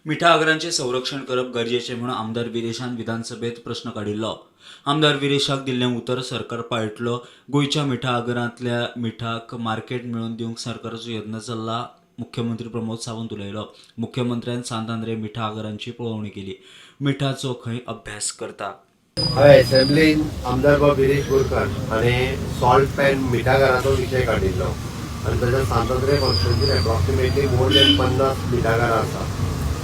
मिठा आगरांचें संरक्षण करप गरजेचें म्हणून आमदार विरेशान विधानसभेत प्रस्न काडिल्लो. आमदार विरेशाक दिल्लें उतर सरकार पाळटलो. गोंयच्या मिठा आगरांतल्या मिठाक मार्केट मेळोवन दिवंक सरकाराचो यत्न चल्ला, मुख्यमंत्री प्रमोद सावंत उलयलो. मुख्यमंत्र्यान सांत आंद्रे मिठा आगरांची पळोवणी केली. मिठाचो खंय अभ्यास करता. हांवें एसेंब्लीन आमदार बाब विरेश बोरकार हाणें सॉल्ट पॅन मिठागराचो विशय काडिल्लो आनी ताच्या सांत आंद्रे कॉन्स्टिट्युन्सीन एप्रॉक्सिमेटली मोर दॅन 50 मिठागरां आसा.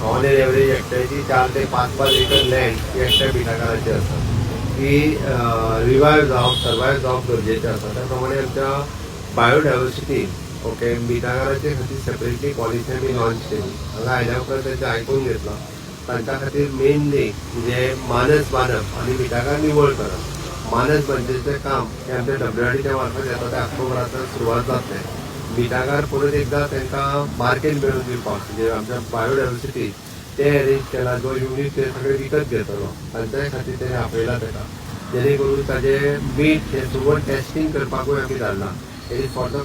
ऑन एन एवरेज एकट्याची 4 ते 5 5 एकर लँड ही एकट्या मिठागराची आसा. ती रिवायव जावप, सर्वायव जावप गरजेचें आसा. त्या प्रमाणे आमच्या बायोडायवर्सिटी, ओके, मिठागराचे खातीर सेपरेटली पॉलिसी आमी लॉन्च केली. हांगा आयल्या उपरांत तेंचें आयकून घेतलां. तांच्या खातीर मेनली म्हणजे मानस बांदप आनी मिठागर निवळ करप. मानस बांदचें काम हें आमच्या डब्ल्यूआरडीच्या मार्फत येता त्या ऑक्टोबरांतल्यान सुरवात जातलें. मिठागर परत एकदां तांकां मार्केट मेळोवन दिवपाक, म्हणजे आमच्या बायोडायवर्सिटी ते अरेंज केला. जो युनीट ते सगळे विकत घेतलो, तांच्याय खातीर तेणें आपयला ताका, जेणे करून ताजे मीठ हें सुवण टेस्टींग करपाकूय आमी धाडलां. It is for the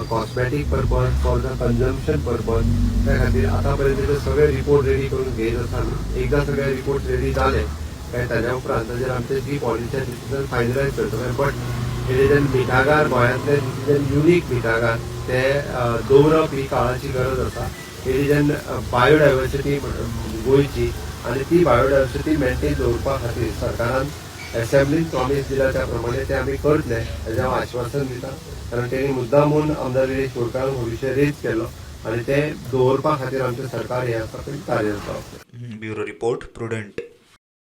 cosmetic purpose, for the consumption purpose. त्या खातीर आतां पर्यंत ते सगळे रिपोर्ट रेडी करून घेयत आसा आमी. एकदां सगळे रिपोर्ट रेडी जाले काय ताज्या उपरांत ताजेर आमचे जी पॉलिसी आसा डिसिजन फायनलायज करतले. बट it is an मिठागार, गोंयांतले this is an unique मिठागार. ते दवरप ही काळाची गरज आसा. It is an biodiversity गोंयची आनी ती बायोडायवर्सिटी मेंटेन दवरपा खातीर सरकारान एसेंब्लीन प्रॉमीस दिला, त्या प्रमाणे ते आमी करतले हेजें हांव आश्वासन दिता, कारण तेणी मुद्दामून आमदार विरेश बोरकारान हो विशय रेज केलो आनी ते दवरपा खातीर आमचें सरकार हें आसा पळय कार्यरत आसा. Bureau report, prudent.